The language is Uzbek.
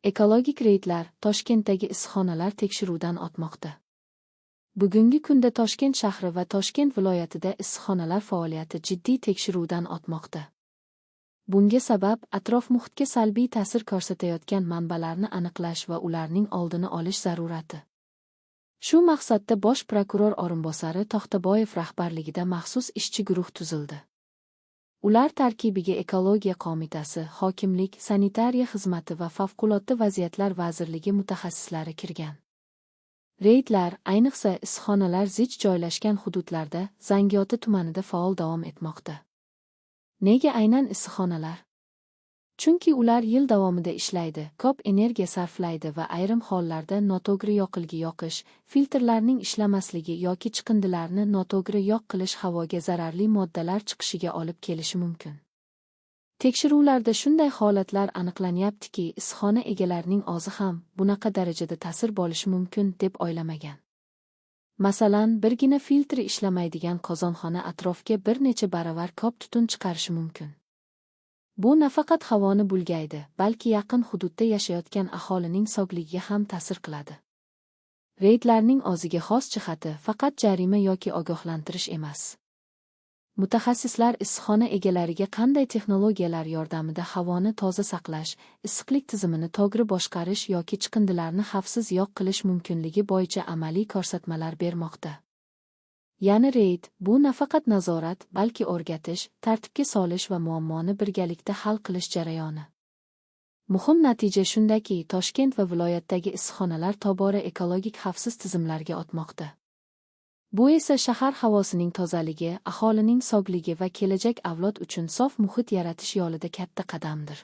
Ekologik reydlar: Toshkentdagi issiqxonalar tekshiruvdan o'tmoqda. Bugungi kunda Toshkent shahri va Toshkent viloyatida issiqxonalar faoliyati jiddiy tekshiruvdan o'tmoqda. Bunga sabab atrof-muhitga salbiy ta'sir ko'rsatayotgan manbalarni aniqlash va ularning oldini olish zarurati. Shu maqsadda bosh prokuror o'rinbosari To'xtaboyev rahbarligida maxsus ishchi guruh tuzildi. Ular tarkibiga Ekologiya qo'mitasi, hokimlik, sanitariya xizmati va Favqulodda vaziyatlar vazirligi mutaxassislari kirgan. Reydlar, ayniqsa, issiqxonalar zich joylashgan hududlarda, Zangiota tumanida faol davom etmoqda. Nega aynan issiqxonalar? Chunki ular yil davomida ishlaydi, ko'p energiya sarflaydi va ayrim hollarda noto'g'ri yoqilg'i yoqish, filtrlarning ishlamasligi yoki chiqindilarni noto'g'ri yo'q qilish havoga zararli moddalar chiqishiga olib kelishi mumkin. Tekshiruvlarda shunday holatlar aniqlanyaptiki, issiqxona egalarining o'zi ham bunaqa darajada ta'sir bo'lishi mumkin deb o'ylamagan. Masalan, birgina filtri ishlamaydigan qozonxona atrofga bir necha baravar ko'p tutun chiqarishi mumkin. Bu nafaqat havoni bulgaydi, balki yaqin hududda yashayotgan aholining sog'ligiga ham ta'sir qiladi. Reydlarning o'ziga xos jihati faqat jarima yoki ogohlantirish emas. Mutaxassislar issiqxona egalariga qanday texnologiyalar yordamida havoni toza saqlash, issiqlik tizimini to'g'ri boshqarish yoki chiqindilarni xavfsiz yo'q qilish mumkinligi bo'yicha amaliy ko'rsatmalar bermoqda. Ya'ni reyd bu nafaqat nazorat, balki o'rgatish, tartibga solish va muammoni birgalikda hal qilish jarayoni. Muhim natija shundaki, Toshkent va viloyatdagi issiqxonalar tobora ekologik xavfsiz tizimlarga o'tmoqda. Bu esa shahar havosining tozaligi, aholining sog'ligi va kelajak avlod uchun sof muhit yaratish yo'lida katta qadamdir.